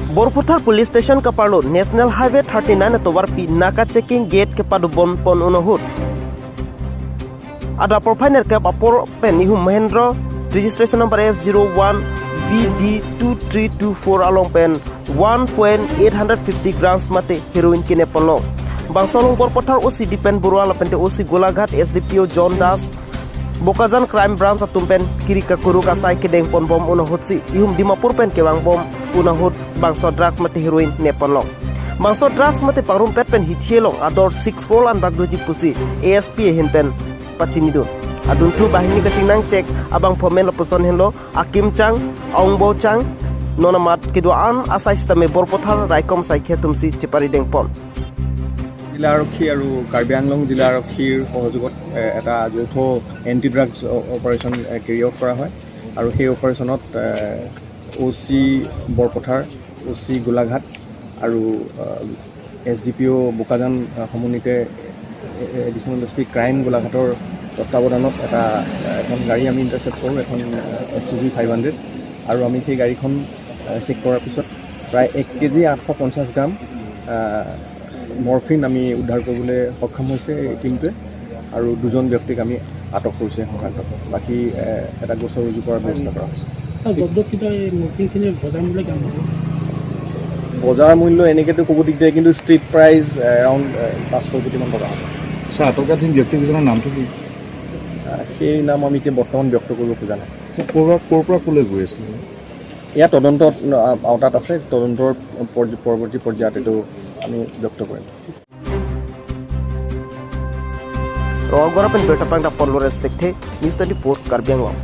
Borpathar police station kaparlo National Highway 39 tobar pi naka checking gate ke padu bom pon unohut. Ada profiner ke apor pen ihum Mahendra registration number S01 VD2324 along pen 1.850 grams mate heroin kine ponlo. Bangsolong Borpathar OC Dipen Barua lapente OC Golaghat SDPO John Das Bokajan crime branch atumpen kirika kuruk asai kedeng pon bom unohutsi ihum Dimapur pen kewang bom unahut bangso drugs mate heroin neponlong. Bangso drugs mate pangrum pet pen hithielong ador 6 roll an bagdoji pusi ASP hin pen pachinidu. Adun tu bahini kachinang cek abang pomen loposon henlo Akim Chang Ongbo Chang nonamat kiduan asai stame Borpathar raikom saikhe tumsi chepari dengpon. জিলা আৰক্ষী আৰু কাৰ্বি আংলং জিলা আৰক্ষীৰ সহযোগত এটা যৌথ anti drugs operation carry out কৰা হয় আৰু সেই অপাৰেশ্যনত অ' চি বৰপথাৰ, অ' চি গোলাঘাট আৰু এছ ডি পি অ' বোকাজান সমন্বিতে এডিশ্যনেল এছ পি ক্ৰাইম গোলাঘাটৰ তত্বাৱধানত এখন গাড়ী আমি ইণ্টাৰচেপ্ট কৰোঁ, এখন এছ ইউ ভি 500। আৰু আমি সেই গাড়ীখন চেক কৰাৰ পিছত প্ৰায় 1 কেজি 850 গ্ৰাম মৰফিন আমি উদ্ধাৰ কৰিবলৈ সক্ষম হৈছে এই টীমটোৱে আৰু দুজন ব্যক্তিক আমি আটক কৰিছে সংক্ৰান্তত। বাকী এটা গোচৰ ৰুজু কৰাৰ ব্যৱস্থা কৰা হৈছে। ছাৰ, জব্দকৃত এই মৰফিনখিনিৰ বজাৰ মূল্য কিমান হ'ব? বজাৰ মূল্য এনেকৈতো ক'ব দিগদাৰ, কিন্তু ষ্ট্ৰীট প্ৰাইচ এৰাউণ্ড 500 কোটিমান টকা হ'ব। ছাৰ, আটকাধীন ব্যক্তিকেইজনৰ নামটো কি? সেই নাম আমি এতিয়া বৰ্তমান ব্যক্ত কৰিব খোজা নাই। ছাৰ, ক'ৰ পৰা ক'লৈ গৈ আছিলে? এয়া তদন্তত আওতাত আছে। তদন্তৰ পৰৱৰ্তী পৰ্যায়ত এইটো আমি ব্যক্ত কৰিম। Rogora pen Betapang da Pon Lawrence Lekthe, News 24, Karbi Anglong.